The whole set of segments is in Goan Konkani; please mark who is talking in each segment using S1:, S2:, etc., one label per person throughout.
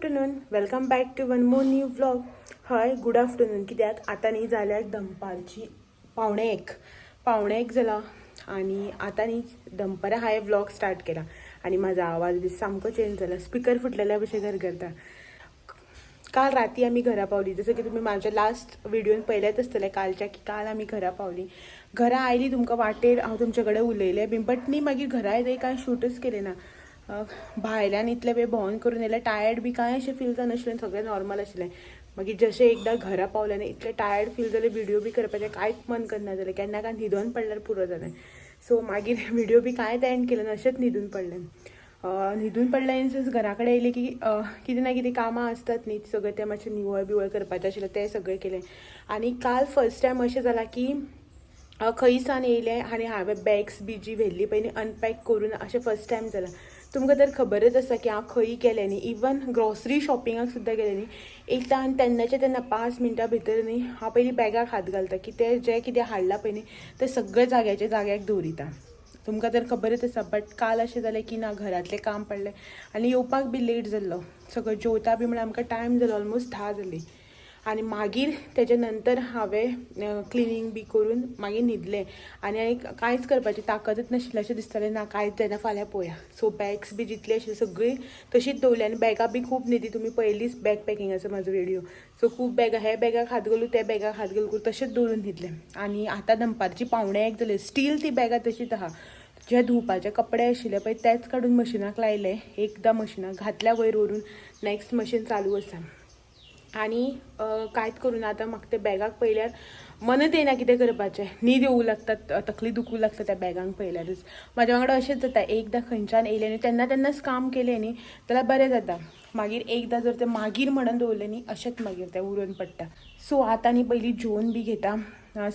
S1: Afternoon, welcome back to one more new vlog. हय, गूड आफ्टरनून कित्याक आतां न्ही जाल्यार दनपारची 12:45, 12:45 जाला आनी आतां न्ही दनपारां हांवें व्लॉग स्टार्ट केला आनी म्हाजो आवाज बी सामको चेंज जाला, स्पिकर फुटलेल्या भशेन गरगरता. काल राती आमी घरा पावली, जसं की तुम्ही माझ्या लास्ट व्हिडिओन पळयल्यात आसतलें कालच्या, की काल आमी घरा पावली. घरा आयली, तुमकां वाटेर हांव तुमचे कडेन उलयलें बी, बट न्ही मागीर घरा येतकीर कांय शूटच केलें ना. भायल्यान इतले वेळ भोंवन करून येयलें, टायर्ड बी कांय अशें फील जानाशिल्लें, सगळें नॉर्मल आशिल्लें. मागीर जशें एकदां घरा पावलें न्ही, इतलें टायर्ड फील जालें, व्हिडिओ बी करपाचें कांयच मन करना जालें. केन्ना काय न्हिदोन पडल्यार पुरो जालें. सो मागीर व्हिडिओ बी कांयच एंड केलें ना, अशेंच न्हिदून पडलें. न्हिदून पडलें इन सेन्स, घरा कडेन येयलें की कितें ना कितें कामां आसतात न्ही, सगळें तें मातशें निवळ बिवळ करपाचें आशिल्लें, तें सगळें केलें. आनी काल फर्स्ट टायम अशें जालां की खंयसान येयलें आनी हांवें बॅग्स बी जी व्हेल्ली पळय न्ही, अनपॅक करून अशें फर्स्ट टायम जालां. तुमकां तर खबरच आसा की हांव खंयी गेलें न्ही, इवन ग्रॉसरी शॉपिंगाक सुद्दां गेलें न्ही, एकदां आनी तेन्नाच्या तेन्ना 5 मिनटां भितर न्ही हांव पयलीं बॅगाक हात घालता की ते जें कितें हाडलां पळय न्ही, तें सगळें जाग्याच्या जाग्याक दवरिता. तुमकां तर खबरच आसा. बट काल अशें जालें की ना, घरांतलें काम पडलें आनी येवपाक बी लेट जाल्लो. सगळें जेवता बी म्हळ्यार आमकां टायम जालो, ऑलमोस्ट 10 जालीं. आनी मागीर तेच्या नंतर हांवें क्लिनींग बी करून मागीर न्हिदलें आनी आनी कांयच करपाची ताकदच नाशिल्लें. अशें दिसतालें, ना, कांयच जायना, फाल्यां पळोवया. सो बॅग्स बी जितली आशिल्ली सगळीं तशीच दवरली आनी बॅगां बी खूब न्ही, ती तुमी पळयलीच बॅग पॅकिंगाचो म्हाजो व्हिडिओ. सो खूब बॅगां, हे बॅगाक हात घालूं, त्या बॅगाक हात घालूं, तशेंच दवरून न्हिदलें. आनी आतां दनपारची 12:45 जाली, स्टील ती बॅगां तशीच आहा. जे धुवपाचे कपडे आशिल्ले पळय, तेच काडून मशिनाक लायले. एकदां मशिनाक घातल्या वयर व्हरून, नेक्स्ट मशीन चालू आसा आनी कांयच करूं ना. आतां म्हाका ते बॅगाक पळयल्यार मनत येयना कितें करपाचें. न्हीद येवूं लागता, तकली दुखूं लागता त्या बॅगांक पळयल्यारच. म्हाज्या वांगडा अशेंच जाता, एकदां खंयच्यान येयलें न्ही, तेन्ना तेन्नाच काम केलें न्ही जाल्यार बरें जाता. मागीर एकदां जर तें मागीर म्हणून दवरलें न्ही, अशेंच मागीर तें उरून पडटा. सो आतां न्ही पयलीं जेवन बी घेता,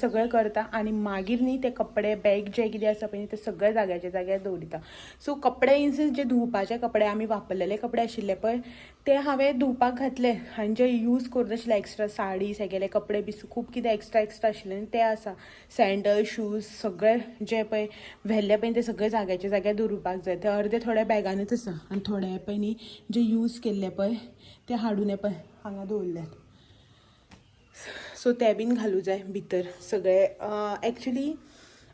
S1: सगळें करता आनी मागीर न्ही ते कपडे, बॅग जे कितें आसा पळय न्ही, ते सगळे जाग्याच्या जाग्यार दवरिता. सो कपडे इन सेन्स जे धुवपाचे कपडे, आमी वापरलेले कपडे आशिल्ले पळय, ते हांवें धुवपाक घातले आनी जे यूज करून आशिल्ले एक्स्ट्रा साडी, सगळे कपडे बी खूब कितें एक्स्ट्रा एक्स्ट्रा आशिल्ले न्ही, ते आसा, सँडल, शूज सगळे जे पळय व्हेल्ले पळय, ते सगळे जाग्याच्या जाग्यार दवरुपाक जाय. ते अर्दे थोड्या बॅगानूच आसा आनी थोडे पळय न्ही, जे यूज केल्ले पळय, ते हाडून हे पळय हांगा दवरल्यात. सो ते बीन घालूं जाय भितर सगळे. एक्चुली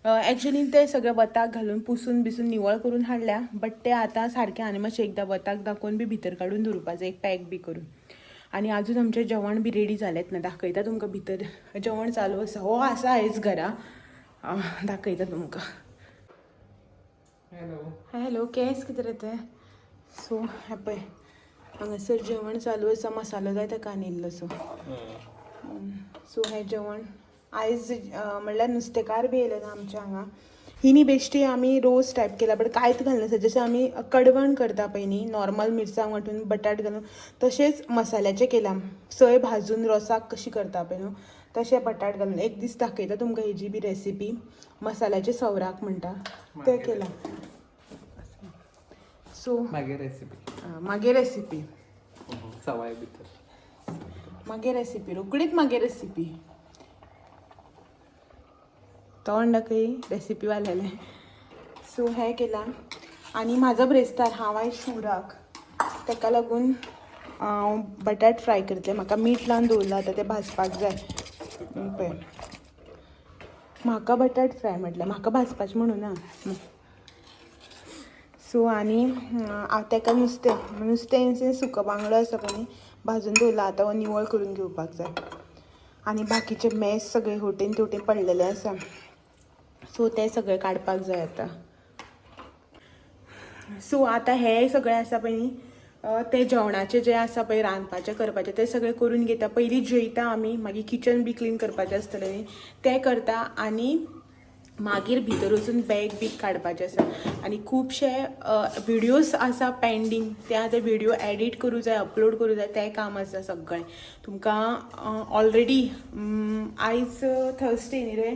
S1: एक्चुली ते सगळे वताक घालून पुसून बिसून निवळ करून हाडल्या, बट ते आतां सारके आनी मातशें एकदां वताक दाखोवन बी भितर काडून दवरुपा जाय, एक पॅक बी करून. आनी अजून आमचें जेवण बी रेडी जालेंच ना. दाखयता तुमकां, भितर जेवण चालू आसा. हो आसा आयज घरा. दाखयता तुमकां.
S2: हॅलो.
S1: हॅलो, केस कितें रे ते. सो हें पळय, हांगासर जेवण चालू आसा. मसालो जाय ताका आनी इल्लोसो. सो हें जेवण आयज म्हणल्यार नुस्तेकार बी येयले ना आमच्या हांगा. ही न्ही बेश्टी आमी रोस टायप केला, बट कांयच घालनासता. जशें आमी कडवण करता पळय न्ही, नॉर्मल मिरसांग वांटून, बटाट घालून, तशेंच मसाल्याचें केलां. सय भाजून रोसाक कशी करता पळय न्हू, तशें बटाट घालून. एक दीस दाखयता तुमकां हेजी बी रेसिपी, मसाल्याचें सवराक म्हणटा तें केलां. सो
S2: मागीर रेसिपी.
S1: मागीर रेसिपी.
S2: सवाय भितर.
S1: मागीर रेसिपी, रोकडीच मागीर रेसिपी. तोंड दाखय रेसिपी वाल्यालें. सो हें केलां आनी म्हाजो ब्रेस्तार, हांव आयज शिवराक, ताका लागून हांव बटाट फ्राय करतलें. म्हाका मीठ लावन दवरलां, आतां तें भाजपाक जाय. पळय, म्हाका बटाट फ्राय म्हटल्यार म्हाका भाजपाचें म्हणून ना. सो आनी ताका नुस्तें, नुस्तें इन सेन्स सुको बांगडो आसा पळय न्ही, भाजून दवरला. आतां हो निवळ करून घेवपाक जाय आनी बाकीचे मेस सगळे हेवटेन तेवटेन पडलेले आसा, सो ते सगळे काडपाक जाय आतां. सो आतां हे सगळें आसा पळय न्ही, तें जेवणाचें जें आसा पळय, रांदपाचें करपाचें, तें सगळें करून घेता. पयलीं जेयता आमी, मागीर किचन बी क्लीन करपाचें आसतलें न्ही, तें करता आनी मागीर भितर वचून बॅग बीग काडपाचें आसा. आनी खुबशे विडियोज आसा पेंडींग, ते आतां विडियो एडिट करूं जाय, अपलोड करूं जाय, तें काम आसा सगळें. तुमकां ऑलरेडी आयज थर्सडे न्ही रे?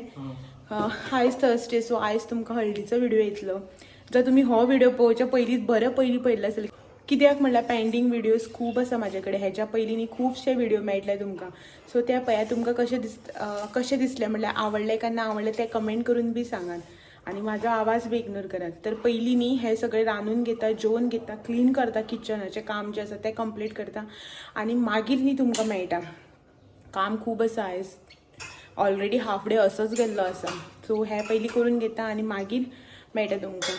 S1: आयज थर्सडे, सो आयज तुमकां हळदीचो व्हिडिओ येतलो. जर तुमी हो व्हिडिओ पळोवच्या पयलींच बरें पयलीं पळयल्लो आसतलें, कित्याक म्हणल्यार पेंडींग व्हिडियोज खूब आसा म्हाजे कडेन. हेच्या पयलीं न्ही खुबशे व्हिडिओ मेळटले तुमकां. सो ते पळयात, तुमकां कशें दिसलें, म्हणल्यार आवडलें काय ना आवडलें, तें कमेंट करून बी सांगात. आनी म्हाजो आवाज बी इग्नोर करात. तर पयलीं न्ही हें सगळें रांदून घेता, जेवन घेता, क्लीन करता, किचनाचें काम जें आसा तें कंप्लीट करता आनी मागीर न्ही तुमकां मेळटा. काम खूब आसा आयज, ऑलरेडी हाफ डे असोच गेल्लो आसा. सो हें पयलीं करून घेता आनी मागीर मेळटा तुमकां.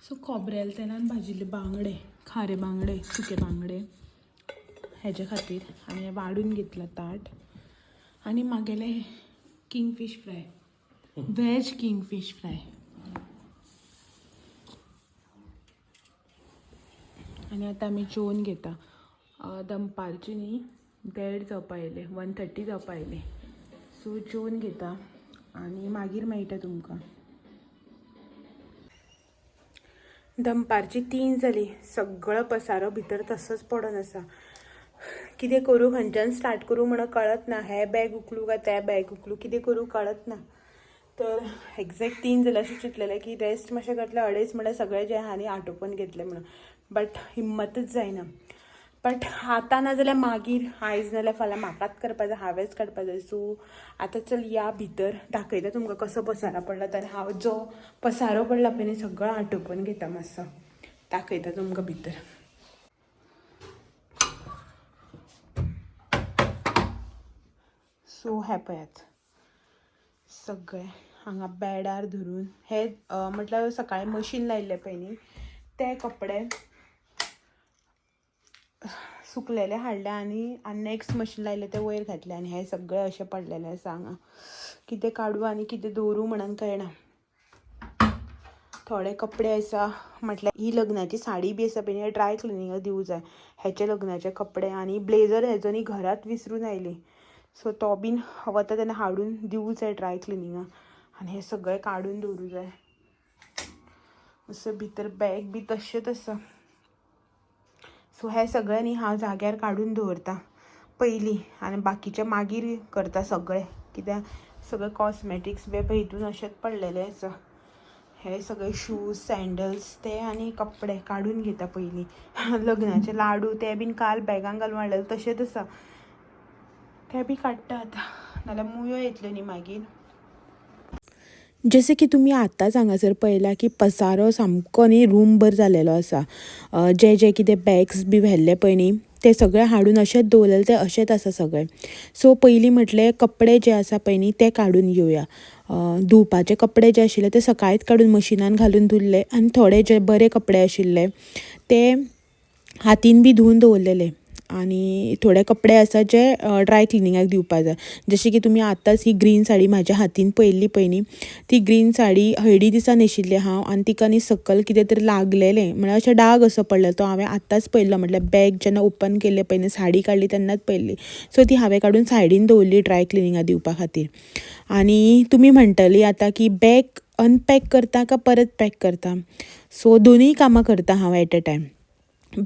S1: सो खोबरेल तेलान भाजिल्ले बांगडे, खारे बांगडे, सुके बांगडे हेजे खातीर आनी हें वाडून घेतलां ताट. आनी म्हागेलें kingfish fry, veg kingfish fry. आनी आतां आमी जेवन घेता. दनपारची न्ही 1:30 जावपा आयले, 1:30 जावपा आयले. सो जेवन घेता आनी मागीर मेळटा तुमकां. दनपारची 3 जाली, सगळो पसारो भितर तसोच पडोन आसा. कितें करूं, खंयच्यान स्टार्ट करूं म्हणून कळत ना. हें बॅग उखलूं काय तें बॅग उखलूं, कितें करूं कळत ना. तर एग्जॅक्ट 3 जाल्यार अशें चिंतलेलें की रेस्ट मातशें करतलें, 2:30 म्हणल्यार सगळें जें आहा न्ही आटोपून घेतलें म्हणून, बट हिम्मतच जायना. बट आतां ना जाल्यार मागीर, आयज ना जाल्यार फाल्यां म्हाकाच करपा जाय, हांवेंच काडपा जाय. सो आतां चल या भितर, दाखयता तुमकां कसो पसारो पडला. तर हांव जो पसारो पडला पळय न्ही सगळो आटोपून घेता, मातसो दाखयता तुमकां भितर. सो हें पळयात सगळें हांगा बेडार धरून हे, म्हटल्यार सकाळीं मशीन लायिल्लें पळय न्ही ते कपडे सुकलेले हाडले आनी नेक्स्ट मशीन लायले ते वयर घातले. आनी हे सगळे अशें पडलेले आसा हांगा, कितें काडूं आनी कितें दवरूं म्हणून कळना. थोडे कपडे आसा, म्हटल्यार ही लग्नाची साडी बी आसा पळय न्ही ड्राय क्लिनींगाक दिवं जाय. हेचे लग्नाचे कपडे आनी ब्लेजर हेजो न्ही घरात विसरून आयली, सो तो बीन वता तेन्ना हाडून दिवं जाय ड्राय क्लिनींगाक. आनी हें सगळें काडून दवरूं जाय. असो भितर बॅग बी तशेंच आसा. सो हें सगळें न्ही हांव जाग्यार काडून दवरता पयलीं आनी बाकीचें मागीर करता सगळें, कित्याक सगळें कॉस्मॅटिक्स बी हितून अशेंच पडलेलें आसा. हे सगळे शूज, सँडल्स ते आनी कपडे काडून घेता पयलीं. लग्नाचे लाडू ते बीन काल बॅगान घालून हाडलेले तशेंच आसा, ते बी काडटा आतां, नाल्यार मुयो येतल्यो न्ही मागीर. जशें की तुमी आतांच हांगासर पळयलां की पसारो सामको न्ही रूमभर जालेलो आसा. जे जे कितें बॅग्स बी व्हेल्ले पळय न्ही ते सगळे हाडून अशेंच दवरलेले, ते अशेंच आसा सगळे. सो पयलीं म्हटलें कपडे जे आसा पळय न्ही ते काडून घेवया. धुवपाचे कपडे जे आशिल्ले ते सकाळींच काडून मशिनान घालून धुल्ले आनी थोडे जे बरे कपडे आशिल्ले ते हातीन बी धुवन दवरलेले. आनी थोडे कपडे आसा जे ड्राय क्लिनींगाक दिवपा जाय. जशें की तुमी आतांच ही ग्रीन साडी म्हाज्या हातीन पळयल्ली पळय न्ही, ती ग्रीन साडी हळदी दिसा न्हेशिल्ली हांव आनी तिका न्ही सकयल कितें तरी लागलेलें, म्हळ्यार अशें डाग असो पडलो, तो हांवें आत्तांच पळयल्लो. म्हटल्यार बॅग जेन्ना ओपन केल्लें पळय न्ही, साडी काडली तेन्नाच पळयल्ली. सो ती हांवें काडून सायडीन दवरली ड्राय क्लिनींगाक दिवपा खातीर. आनी तुमी म्हणटली आतां की बॅग अनपॅक करता काय परत पॅक करता. सो दोनूय कामां करता हांव at a time.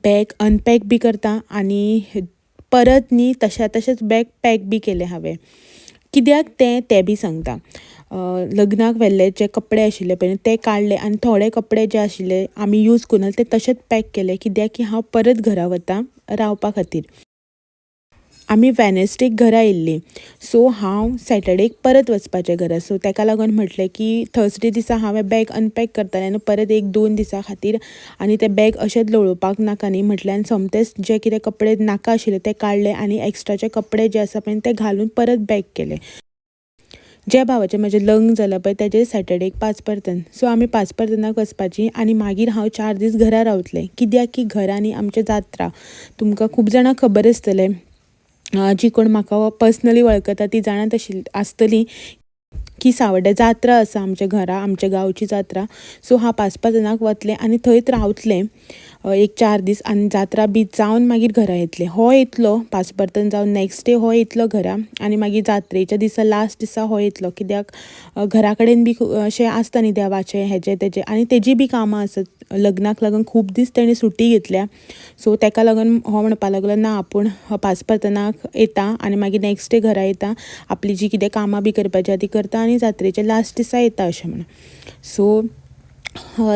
S1: Bag unpack बी करता आनी परत न्ही तशें तशेंच बॅग पॅक बी केलें हांवें. कित्याक तें तें बी सांगता. लग्नाक व्हेल्ले जे कपडे आशिल्ले पळय ते काडले आनी थोडे कपडे जे आशिल्ले आमी यूज करूं ते तशेंच पॅक केले, कित्याक की हांव परत घरा वता रावपा खातीर. आमी वेनसडेक घरा येयल्लीं, सो हांव सॅटर्डेक परत वचपाचें घरा. सो तेका लागून म्हटलें की थर्सडे दिसा हांवें बॅग अनपॅक करतलें आनी परत 1-2 दिसां खातीर, आनी तें बॅग अशेंच लोळोवपाक नाका न्ही म्हटलें. आनी सोमतेच जे कितें कपडे नाका आशिल्ले ते काडले आनी एक्स्ट्राचे कपडे जे आसा पळय ते घालून परत बॅग केले. ज्या भावाचें म्हजें लग्न जालां पळय तेजें सॅटर्डेक 5 परतन. सो आमी 5 परतनाक वचपाची आनी मागीर हांव 4 दीस घरा रावतलें, कित्याक की घरा न्ही आमचें जात्रा. तुमकां खूब जाणां खबर आसतलें, जी कोण म्हाका पर्सनली वळखता ती जाणात आसतली की सावड्ड्या जात्रा आसा आमच्या घरा, आमच्या गांवची जात्रा. सो हांव 5 परतनाक वतलें आनी थंयच रावतलें एक 4 दीस आनी जात्रा बी जावन मागीर घरा येतलें. हो येतलो 5 परतन जावन नॅक्स्ट डे हो येतलो घरा आनी मागीर जात्रेच्या दिसा लास्ट दिसा हो येतलो, कित्याक घरा कडेन बी अशें आसता न्ही देवाचें हेजें तेजें आनी तेजी बी कामां आसत. लग्नाक लागून खूब दीस तेणें सुटी घेतल्या, सो तेका लागून हो म्हणपा लागलो ना आपूण 5 परतनाक येता आनी मागीर नॅक्स्ट डे घरा येता, आपली जी कितें कामां बी करपाची आहा ती करता आनी जात्रेच्या लास्ट दिसा येता अशें म्हणून. सो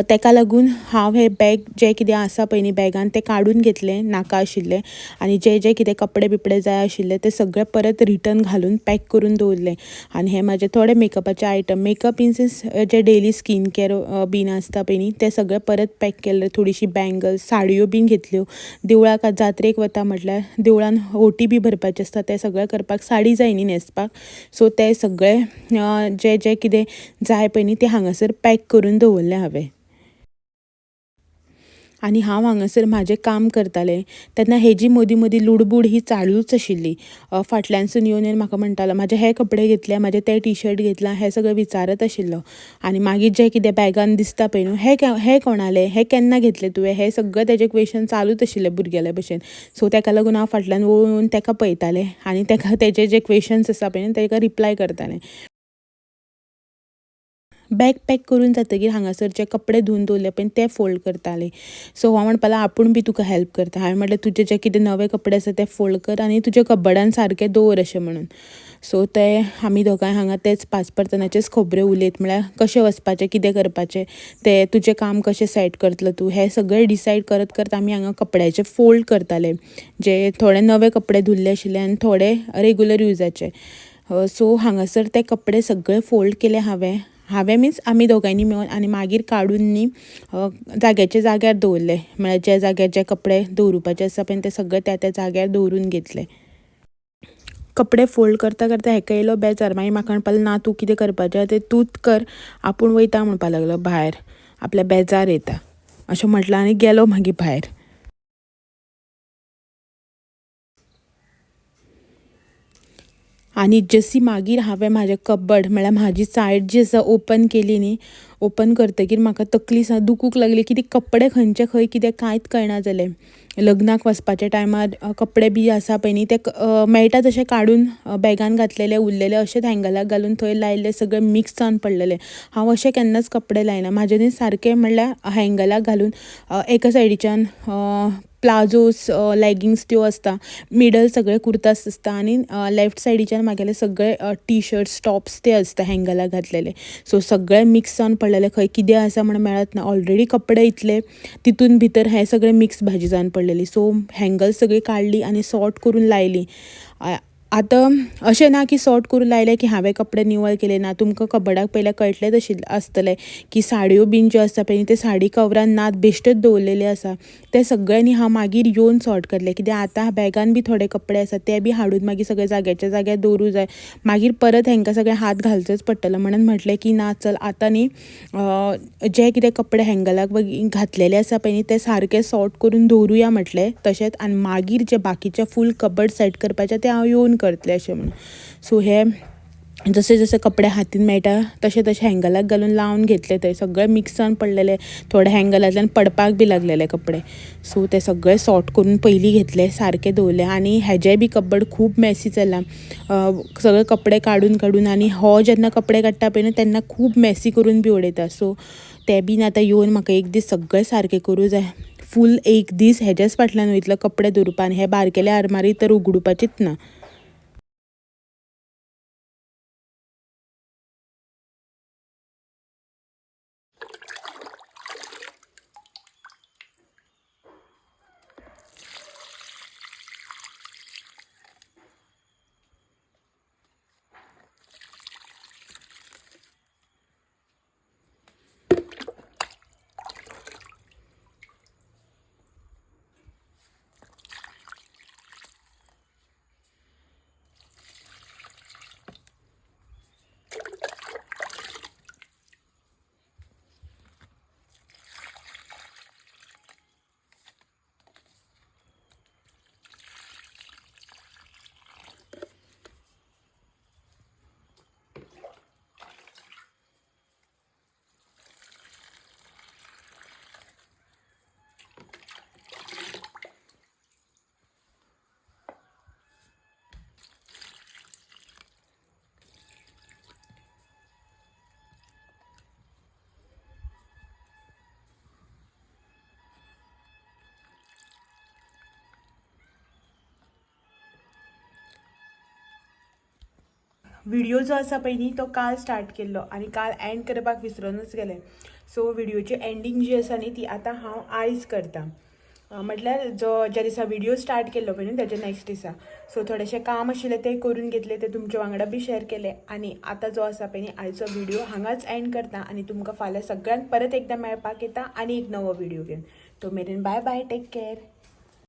S1: तेका लागून हांव हे बॅग जें कितें आसा पळय न्ही बॅगान तें काडून घेतलें नाका आशिल्लें आनी जे जे कितें कपडे बिपडे जाय आशिल्ले ते सगळे परत रिटर्न घालून पॅक करून दवरले. आनी हे म्हाजे थोडे मेकअपाचे आयटम, मेकअप इन सेन्स जे डेली स्कीन केअर बीन आसता पळय न्ही ते सगळे परत पॅक केल्ले. थोडीशी बँगल्स, साडयो बीन घेतल्यो. देवळाक जात्रेक वता म्हटल्यार देवळान ओटी बी भरपाची आसता ते सगळे करपाक साडी जाय न्ही न्हेसपाक. सो ते सगळे जे जे कितें जाय पळय न्ही ते हांगासर पॅक करून दवरलें हांवें. आनी हांव हांगासर म्हाजें काम करतालें तेन्ना हेजी मदीं मदीं लुडबूड ही चालूच आशिल्ली. फाटल्यानसून येवन येवन म्हाका म्हणटालो म्हाजे हे कपडे घेतले, म्हाजे ते टी शर्ट घेतला, हें सगळें विचारत आशिल्लो. आनी मागीर जें कितें बॅगान दिसता पळय न्हू, हें कोणालें, हें केन्ना घेतलें तुवें, हें सगळें तेजें क्वेशन चालूच आशिल्लें भुरग्याले भशेन. सो तेका लागून हांव फाटल्यान वळून तेका पळयतालें आनी तेका तेजे जे क्वेशन्स आसा पळय न्हू तेका रिप्लाय करतालें. बॅग पॅक करून जातकीर हांगासर जे कपडे धुवन दवरले पळय ते फोल्ड करताले. सो हो म्हणपाक लागलो आपूण बी तुका हेल्प करता. हांवें म्हटलें तुजे जे कितें नवे कपडे आसा ते फोल्ड कर आनी तुज्या कबडान सारके दवर अशें म्हणून. सो ते आमी दोगांय हांगा तेच पासपर्तनाचेच खबऱ्यो उलयत, म्हळ्यार कशें वचपाचें, कितें करपाचें, ते तुजें काम कशें सेट करतलो तूं, हें सगळें डिसायड करत करत आमी हांगा कपड्याचे फोल्ड करताले. जे थोडे नवे कपडे धुल्ले आशिल्ले आनी थोडे रेगुलर युजाचे. सो हांगासर ते कपडे सगळे फोल्ड केले हांवें. हांवें मिन्स आमी दोगांयनी मेळून. आनी मागीर काडून न्ही जाग्याचे जाग्यार दवरले, म्हळ्यार ज्या जाग्यार जे कपडे दवरुपाचे आसा पळय ते सगळे त्या त्या जाग्यार दवरून घेतले. कपडे फोल्ड करता करता हेका येयलो बेजार. मागीर म्हाका म्हणपाक लागलो ना तूं कितें करपाचें तें तूंच कर, आपूण वयता म्हणपाक लागलो भायर, आपल्या बेजार येता अशें म्हटलें आनी गेलो मागीर भायर. आनी जशी मागीर हांवें म्हाजें कबड म्हळ्यार म्हाजी सायड जी आसा ओपन केली न्ही, ओपन करतकीर म्हाका तकली दुखूंक लागली की ती कपडे खंयचे खंय कितें कांयच कळना जालें. लग्नाक वचपाच्या टायमार कपडे बी आसा पळय न्ही ते मेळटा तशे काडून बॅगान घातलेले उरलेले अशेच हँगलाक घालून थंय लायिल्ले सगळे मिक्स जावन पडलेले. हांव अशें केन्नाच कपडे लायना, म्हाजे न्ही सारके म्हणल्यार हँगलाक घालून एका सायडीच्यान प्लाजोस, लेगिंग्स त्यो आसता, मिडल सगळे कुर्तास आसता आनी लेफ्ट सायडीच्यान म्हागेले सगळे टी शर्ट्स, टॉप्स ते आसता हँगलाक घातलेले. सो सगळे मिक्स जावन पडलेले, खंय कितें आसा म्हण मेळत ना. ऑलरेडी कपडे इतले तितून भितर हे सगळे मिक्स भाजी जावन पडलेली. सो हँगल सगळी काडली आनी सॉर्ट करून लायली. आतां अशें ना की सॉर्ट करून लायले की हांवें कपडे निवळ केले ना. तुमकां कबडाक पयल्यार कळटलेंच आसतलें की साडयो बीन ज्यो आसता पळय ते साडी कवरान नात, बेश्टेच दवरलेले आसा. ते सगळ्यांनी हांव मागीर येवन सॉर्ट करलें. कित्याक आतां बॅगान बी थोडे कपडे आसा ते बी हाडून मागीर सगळे जाग्याच्या जाग्यार दवरूं जाय. मागीर परत हेंकां सगळे हात घालचोच पडटलो. म्हणून म्हटलें की ना चल आतां न्ही जे कितें कपडे हँगलाक घातलेले आसा पळय न्ही ते सारके सॉर्ट करून दवरुया म्हटलें तशेंच. आनी मागीर जे बाकीचे फूल कबड सेट करपाचे ते हांव येवन करतलें अशें म्हणून. सो हे जशे जशे कपडे हातीन मेळटा तशे तशे हँगलाक घालून लावन घेतले. थंय सगळे मिक्स जावन पडलेले, थोडे हँगलांतल्यान पडपाक बी लागलेले कपडे. सो ते सगळे सॉर्ट करून पयलीं घेतले, सारके दवरले. आनी हेजे बी कबड खूब मेसी जालां, सगळे कपडे काडून काडून. आनी हो जेन्ना कपडे काडटा पळय न्हू तेन्ना खूब मेसी करून बी उडयता. सो ते बीन आतां येवन म्हाका एक दीस सगळे सारके करूं जाय. फूल एक दीस हेज्याच फाटल्यान वयतलो कपडे दवरुपा. आनी हे बारकेले आरमारी तर उगडुपाचीच ना. व्हिडिओ जो आसा पळय न्ही तो काल स्टार्ट केल्लो आनी काल एंड करपाक विसरोनूच गेलें. सो व्हिडिओची एंडींग जी आसा न्ही ती आतां हांव आयज करता, म्हटल्यार जो ज्या दिसा व्हिडिओ स्टार्ट केल्लो पळय न्ही त्याच्या नेक्स्ट दिसा. सो थोडेशें काम आशिल्लें तें करून घेतलें, तें तुमच्या वांगडा बी शेअर केलें आनी आतां जो आसा पळय न्ही आयचो व्हिडिओ हांगाच एंड करता आनी तुमकां फाल्यां सगळ्यांक परत एकदां मेळपाक येता आनी एक नवो व्हिडिओ घेवन. तो मेरेन बाय बाय, टेक केअर.